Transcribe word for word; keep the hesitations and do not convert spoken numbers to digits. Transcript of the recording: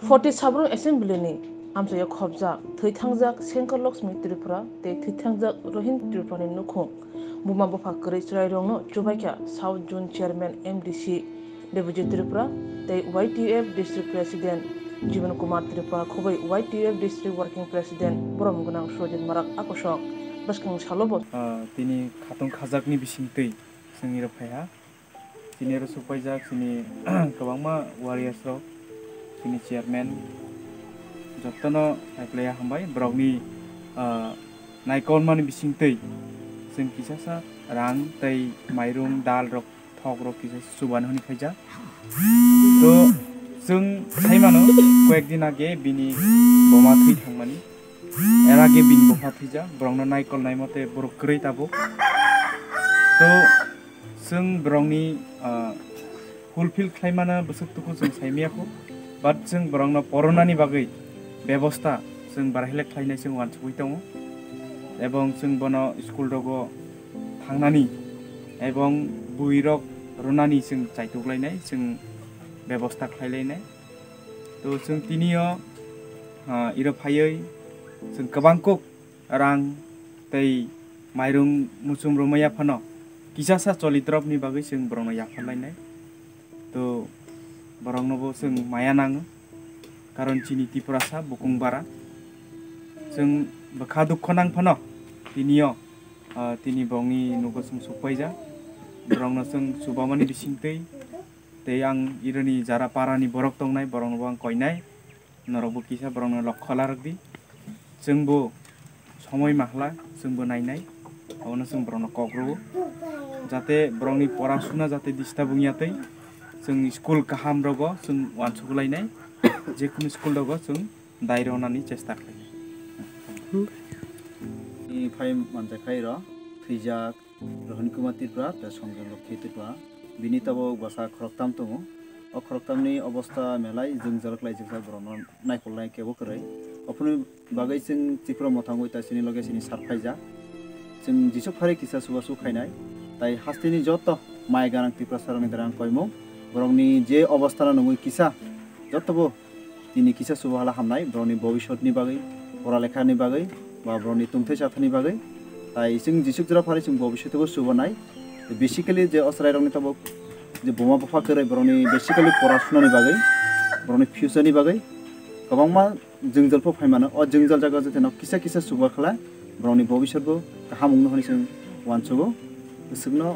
Forty Sabrung Assembly ni amchaio khopjak thwithangjak Shankar Lakshmi Tripura tei thwithangjak Rohin Tripura ni nukhung buma bupha kwrwi chwrairokno chubaikha South Zone Chairman M D C Debojit Tripura tei Y T F District President Jiban Kumar Tripura khobwi Y T F District Working President borom gwnang Sujit Marak akosok bwskang salo bo. Ah, tini khatung khajakni bisingtwi chwng iro phaiha. Chini oro sukpaijak chini kwbangma warriors rok, chini chairman, jotono naikolaiya hambai. Borokni, ah, naikolmani bisingtwi chwng kisasa rang tei mairung, dal rok, thok rok kisa chubani hwnwi khaijak. To chwng sai mano, koyek din age bini boma thwi thangmani, er age bini bupha thwijak, borokno naikol nai mote borok kwrwi tabuk. To chwng borokni, ah, fulfill khlaimano bwswk tuku chwng saimaya kho, but chwng borokno poronani bagwi bebosta chwng barhilek khlainai chwng uansugwi tongo, ebong chwng bono school rogo thangnani ebong bwirok rwnani chwng chaituklainai, chwng bebosta khlailainai. To chwng tinio, ah, iro phaiwi chwng kwbang kuk rang tei mairung muchung rwmaya phano kisasa cholitrokni bagwi chwng borokno yapharlainai. To boroknobo chwng maya nango, karon chini Tiprasa bukung bara. Chwng bwkha dukho nang phano tinio, ah, tini borokni nugo chwng sukpaijak. Borokno chwng chubamani bisingtwi tei ang ironi jara parani borok tongnai, boroknobo ang koinai. Norokbo kisa borokno lokho larwk di. Chwngbo somoi mahla, chwngbo nainai. Abono chwng borokno kok rwo. Jate borokni pora suna jate disturb wngya tei chwng school kaham rogo chwng uansuk lainai. Jekunu school rogo chwng dai rwnani chesta khlainai. Ni phai manjakhairo thwijak Rohin Kumar Tripura tei Songjam Lokhi Tripura. Bini tabuk bwsa khoroktham tongo. O khoroktham ni obostha belai jwngjal khlaijak, borokno naikolnai kebo kwrwi. Ophuru bagwi chwng Tripura Motha wngwi ta chini loge chini sar phaijak. Chwng jisuk phari kisa chubachu khainai. Tai hasteni joto mai ganang Tiprasa rokni derang koimung. Borokni je obostha no nugwi kisa jotobo tini kisa chuba hala hamnai, borokni bobisotni bagwi, pora lekhani bagwi, ba borokni tongthai chathani bagwi. Tai chwng jisuk jora phari chwng bobisotbo chubanai. Basically je o chwrairokni tabuk je buma bupha kwrwi borokni basically pora sunani bagwi, borokni future ni bagwi kwbangma jwngjal pho phaimano. O jwngjal jaga joteno kisa kisa chuba khala borokni bobisotbo kaham wngno hwnwi chwng uansugo. Bwswkno